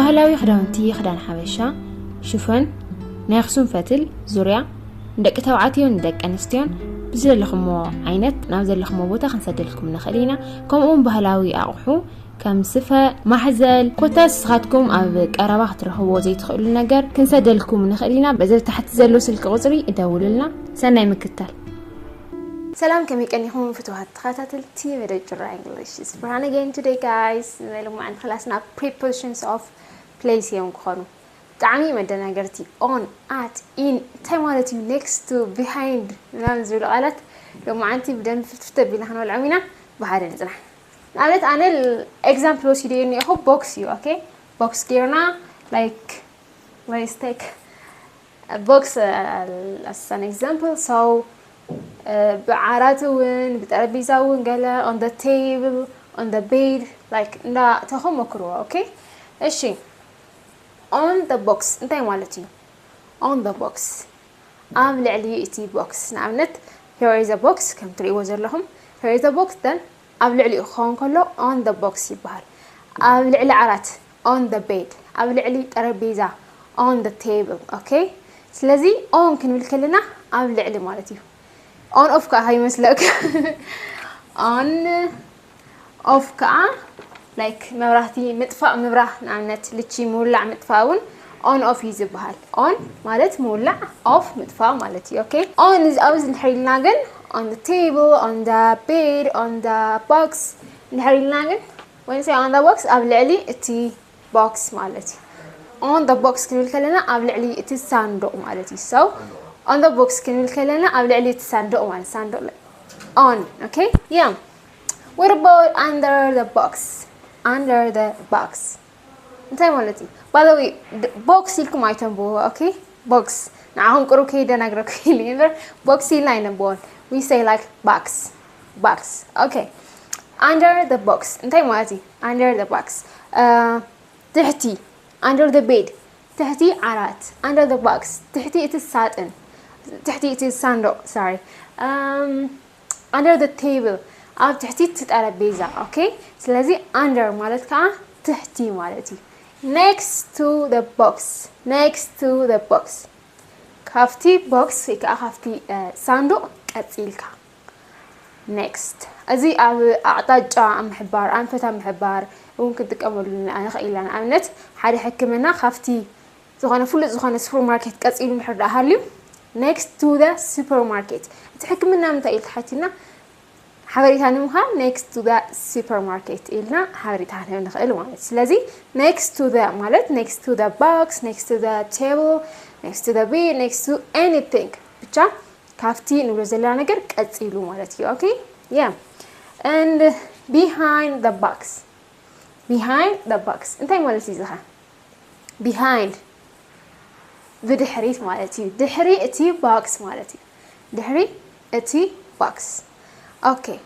ባህላዊ ክዳውንቲ፣ ክዳን ሓበሻ፣ ሽፎን፣ ናይ ኣኽሱም ፈትል፣ ዙርያ፣ ንደቂ ተባዕትዮን ንደቂ ኣንስትዮን ብዝደለኹሞ ዓይነት ናብ ዘለኹሞ ቦታ ክንሰደልኩም ንኽእል ኢና። ከምኡውን ባህላዊ ኣቑሑ ከም ስፈ፣ ማሕዘል፣ ኮታስ ንስኻትኩም ኣብ ቀረባ ክትረኽብዎ ዘይትኽእሉ ነገር ክንሰደልኩም ንኽእል ኢና። በዚ ታሕቲ ዘሎ ስልኪ ቁጽሪ እደውሉልና። ሰናይ ምክትታል። ሰላም፣ ከመይ ቀኒኹም ፍቱዋት ተኸታተልቲ መደብ ጭራ English? It's Farhan again today, guys. ናይ ሎማዓንቲ ክላስና prepositions of place እዮም ክኾኑ። ብጣዕሚ መደናገርቲ። On፣ at፣ in፣ እንታይ ማለት እዩ? Next to፣ behind ምናምን ዝብሉ ቃላት ሎማዓንቲ ብደንብ ፍትፍት ኣቢልና ክንበልዖም ኢና። ብሓደ ንጽናሕ። ንኣብነት ኣነ example ወሲደ እኒአኹ፣ box እዩ። Okay፣ box ጌርና፣ like, let's take box as an example. So ብዓራት እውን ብጠረጴዛ እውን ገለ on the table, on the bed, like እንዳተኹም ሞክርዎ። Okay፣ እሺ፣ on the box እንታይ ማለት እዩ? On the box፣ ኣብ ልዕሊ እቲ box። ንኣብነት here is a box ከም ትርእይዎ ዘለኹም፣ here is a box፣ then ኣብ ልዕሊኡ ክኸውን ከሎ on the box ይበሃል። ኣብ ልዕሊ ዓራት on the bed፣ ኣብ ልዕሊ ጠረጴዛ on the table። Okay፣ ስለዚ on ክንብል ከለና ኣብ ልዕሊ ማለት እዩ። On off ከዓ ከይመስለካ። On off ከዓ like መብራህቲ ምጥፋእ ምብራህ፣ ንኣብነት ልቺ ምውላዕ ምጥፋእ እውን on off እዩ ዝበሃል። On ማለት ምውላዕ፣ off ምጥፋእ ማለት እዩ። Okay፣ on ኣብዚ እንድሕር ኢልና ግን on the table, on the bed, on the box እንድሕር ኢልና ግን፣ when say on the box ኣብ ልዕሊ እቲ box ማለት እዩ። On the box ክንብል ከለና ኣብ ልዕሊ እቲ ሳንዱቕ ማለት እዩ። So on the box ክንብል ከለና ኣብ ልዕሊ እቲ ሳንዱቕ ማለት፣ ሳንዱቕ on። Okay፣ yeah። What about under the box? Under the box እንታይ ማለት እዩ? By the way, box ኢልኩም ኣይተንብዎ። Okay፣ box ንዓኹም ቅሩብ ከይደናግረኩም ኢለ እምበር box ኢልና ኣይነንብዎን። We say like box, box። Okay፣ under the box እንታይ ማለት እዩ? Under the box ትሕቲ፣ under the bed ትሕቲ ዓራት፣ under the box ትሕቲ እቲ ሳጥን፣ ትሕቲ እቲ ሳንዱቕ፣ sorry፣ under the table ኣብ ትሕቲ እቲ ጠረጴዛ። Okay፣ ስለዚ under ማለት ከዓ ትሕቲ ማለት እዩ። Next to the box፣ next to the box ካብቲ box ወይ ከዓ ካብቲ ሳንዱቕ ቀፂልካ። Next፣ እዚ ኣብ ኣቕጣጫ ኣብ ምሕባር፣ ኣንፈት ኣብ ምሕባር እውን ክንጥቀመሉ ንኽእል ኢና። ንኣብነት ሓደ ሕክምና ካብቲ ዝኾነ ፍሉጥ ዝኾነ ሱፐርማርኬት ቀፂሉ እንድሕር ደኣ ሃልዩ next to the supermarket፣ እቲ ሕክምና ምንታይ ኢሉ ተሓቲና ሓበሬታ ንምሃብ next to the supermarket ኢልና ሓበሬታ ክንህብ ንኽእል ማለት። ስለዚ next to the ማለት next to the box, next to the table, next to the bed, next to anything፣ ብቻ ካብቲ ንብሎ ዘለና ነገር ቀፂሉ ማለት እዩ። Okay፣ yeah። And behind the box፣ behind the box እንታይ ማለት እዩ? ዝኸ behind ብድሕሪት ማለት እዩ። ድሕሪ እቲ box ማለት እዩ። ድሕሪ እቲ box። Okay፣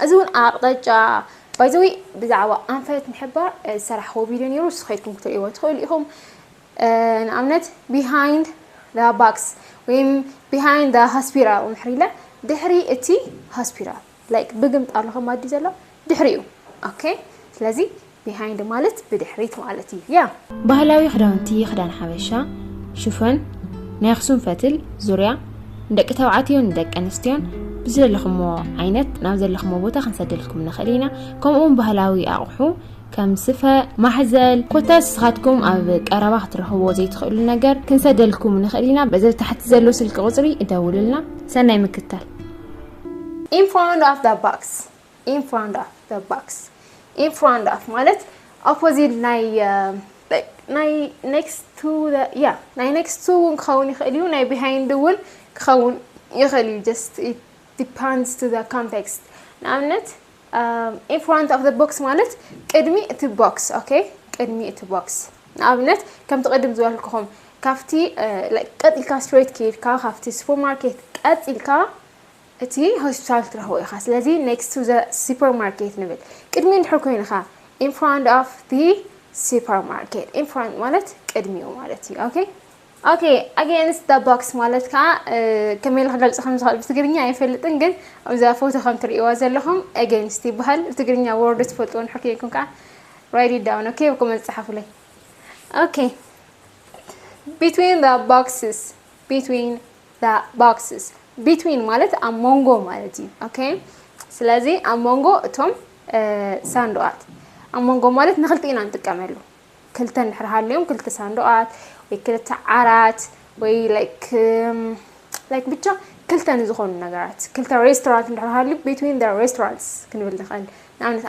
እዚ እውን ኣቕጣጫ፣ by the way፣ ብዛዕባ ኣንፈት ምሕባር ዝሰራሕዎ ቪድዮ ነይሩ፣ ንሱ ከይድኩም ክትርእይዎ ትኽእሉ ኢኹም። ንኣብነት behind the box ወይም behind the hospital እንድሕር ኢለ ድሕሪ እቲ hospital፣ like ብግምጣሉ ከማዲ ዘሎ ድሕሪኡ። Okay፣ ስለዚ behind ማለት ብድሕሪት ማለት እዩ። Yeah። ባህላዊ ክዳውንቲ፣ ክዳን ሓበሻ፣ ሽፎን፣ ናይ ኣኽሱም ፈትል፣ ዙርያ፣ ንደቂ ተባዕትዮን ንደቂ ኣንስትዮን ብዝደለኹሞ ዓይነት ናብ ዘለኹሞ ቦታ ክንሰደልኩም ንኽእል ኢና። ከምኡውን ባህላዊ ኣቑሑ ከም ስፈ፣ ማሕዘል፣ ኮታስ ንስኻትኩም ኣብ ቀረባ ክትረኽብዎ ዘይትኽእሉ ነገር ክንሰደልኩም ንኽእል ኢና። በዚ ታሕቲ ዘሎ ስልኪ ቁጽሪ እደውሉልና። ሰናይ ምክትታል። In front of the box፣ in front of the box፣ in front of ማለት opposite ናይ ናይ next to the፣ yeah፣ ናይ next to እውን ክኸውን ይኽእል እዩ፣ ናይ behind እውን ክኸውን ይኽእል እዩ። Just it depends to the context። ንኣብነት in front of the box ማለት ቅድሚ እቲ box። Okay፣ ቅድሚ እቲ box። ንኣብነት ከምቲ ቅድም ዝበልኩኹም ካብቲ ቀጢልካ straight ከይድካ ካብቲ ሱፐርማርኬት ቀጢልካ እቲ ሆስፒታል ትረኽቦ ኢኻ። ስለዚ next to the supermarket ንብል። ቅድሚ እንድሕር ኮይንኻ in front of the supermarket፣ in front ማለት ቅድሚኡ ማለት እዩ። Okay፣ okay፣ against the box ማለት ከዓ ከመይ ኢለ ክገልጾ ከም ዝኽእል ብትግርኛ ኣይፈልጥን፣ ግን ኣብዛ ፎቶ ከም ትርእይዋ ዘለኹም against ይበሃል። ብትግርኛ word ትፈልጥዎ እንድሕር ኮይንኩም ከዓ Write it down, okay? ብኮመንት ጸሓፉለይ። Okay. Between the boxes. Between the boxes. Between ማለት ኣብ መንጎ ማለት እዩ። Okay? ስለዚ ኣብ መንጎ እቶም ሳንዱቓት፣ ኣብ መንጎ ማለት ንክልቲኡ ኢና ንጥቀመሉ። ክልተ እንድሕር ሃልዮም፣ ክልተ ሳንዱቓት ወይ ክልተ ዓራት ወይ like like ብቻ ክልተ ንዝኾኑ ነገራት፣ ክልተ restaurant እንድሕር ሃልዩ፣ between the restaurants ክንብል ንኽእል። ንኣብነት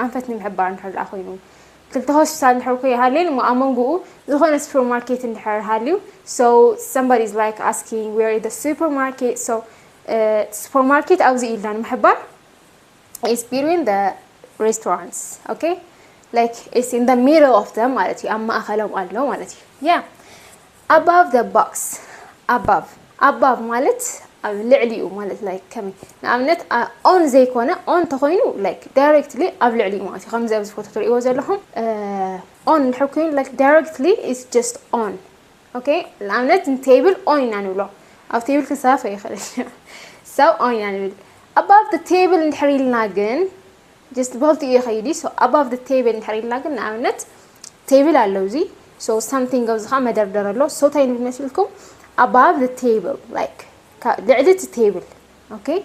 ኣንፈት ንምሕባር እንድሕር ደኣ ኮይኑ፣ ክልተ ሆስፒታል እንድሕር ኮ ይሃልየን እሞ ኣብ መንጎኡ ዝኾነ ሱፐርማርኬት እንድሕር ሃልዩ፣ so somebody is like asking where is the supermarket? So ሱፐርማርኬት ኣብዚ ኢልና ንምሕባር is between the restaurants, okay? Like it's in the middle of them ማለት እዩ፣ ኣብ ማእኸሎም ኣሎ ማለት እዩ። Yeah. Above the box. Above. Above ማለት ኣብ ልዕሊኡ ማለት like ከመይ፣ ንኣብነት on ዘይኮነ፣ on ተኾይኑ like directly ኣብ ልዕሊኡ ማለት እዩ። ከምዚ ኣብዚ ፎቶ ትርእይዎ ዘለኹም on እንድሕር ኮይኑ like directly it's just on. Okay? ንኣብነት ንቴብል on ኢና ንብሎ። ኣብ ቴብል ክንሳፈፍ ኣይኽእልን። So on ኢና ንብል። Above the table እንድሕር ኢልና ግን just ብክልቲኡ ይኸይድ እዩ። So above the table እንድሕር ኢልና ግን ንኣብነት ቴብል ኣሎ እዚ። So something ኣብዚ ከዓ መደርደር ኣሎ። So እንታይ ንብል መስልኩም? Above the table, like ልዕሊ እቲ ቴብል። Okay?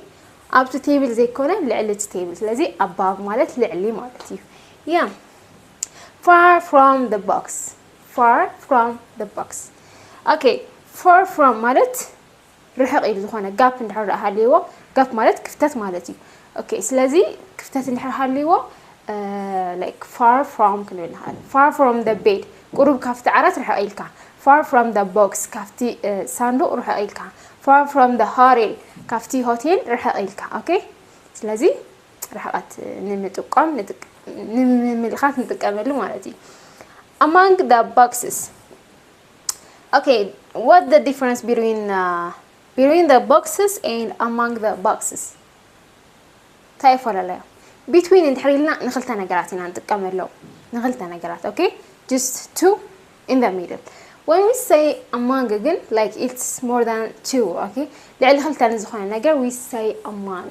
ኣብቲ ቴብል ዘይኮነ ልዕሊ እቲ ቴብል። ስለዚ above ማለት ልዕሊ ማለት እዩ። Yeah. Far from the box. Far from the box. Okay. Far from ማለት ርሕቕ ኢሉ ዝኾነ ጋፕ እንድሕር ደኣ ሃልይዎ፣ ጋፕ ማለት ክፍተት ማለት እዩ። Okay፣ ስለዚ ክፍተት እንድሕር ሃልይዎ like far from ክንብል ንኽእል። Far from the bed፣ ቁሩብ ካብቲ ዓራት ርሕቕ ኢልካ። Far from the box፣ ካብቲ ሳንዱቕ ርሕቕ ኢልካ። Far from the hotel፣ ካብቲ ሆቴል ርሕቕ ኢልካ። Okay፣ ስለዚ ርሕቐት ንምጥቋም ንምምልኻት ንጥቀመሉ ማለት እዩ። Among the boxes. Okay, what the difference between uh, between the boxes and among the boxes? እንታይ ይፈላለያ? Between እንድሕር ኢልና ንክልተ ነገራት ኢና ንጥቀመሎም። ንክልተ ነገራት። Okay, just two in the middle. When we say among ግን like it's more than two. Okay, ልዕሊ ክልተ ንዝኾነ ነገር we say among.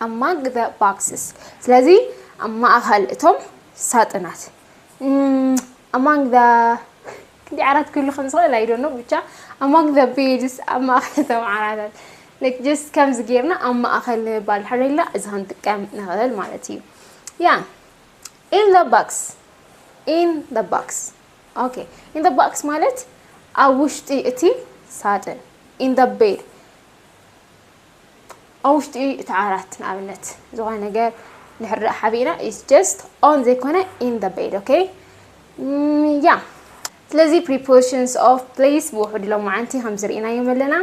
Among the boxes. ስለዚ ኣብ ማእኸል እቶም ሳጥናት። Among the ክንዲ ዓራት ክህሉ ከም ዝኽእል I don't know፣ ብቻ among the beds፣ ኣብ ማእኸል እቶም ዓራታት። Like just ከምዚ ጌርና ኣብ ማእኸል ንምባል ድሕር ኢልና እዚ ክንጥቀም ንኽእል ማለት እዩ። Yeah. In the box. In the box. Okay, in the box ማለት ኣብ ውሽጢ እቲ ሳጥን። In the bed። ኣብ ውሽጢ እቲ ዓራት ንኣብነት ዝኾነ ነገር ድሕር ደኣ ሓቢእና it's just on ዘይኮነ in the bed። Okay? Yeah. ስለዚ prepositions of place ብውሕዱ ሎማዓንቲ ከም ዝርኢናዮም ኣለና።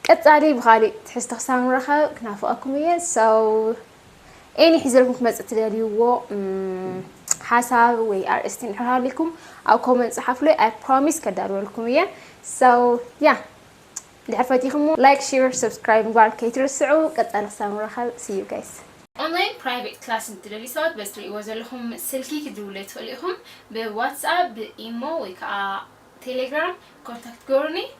ቀጻሊ ብኻሊእ ትሕዝቶ ክሳብ ንራኸብ ክናፍቐኩም እየ። So any ሒዘልኩም ክመጽእ ትደልይዎ ሓሳብ ወይ ኣርእስቲ እንድሕር ሃልይኩም ኣብ comment ጸሓፉለይ። I promise ከዳልወልኩም እየ። So yeah. ድሕር ፈቲኹሞ like, share, subscribe ምግባር ከይትርስዑ። ቀጻሊ ክሳብ ንራኸብ see you guys። Online private class እንትደልዩ ሰባት በዚ ትርእይዎ ዘለኹም ስልኪ ክትድውሉ ትኽእሉ ኢኹም። ብ WhatsApp፣ ብ ኢሞ ወይ ከዓ ቴሌግራም ኮንታክት ግበሩኒ።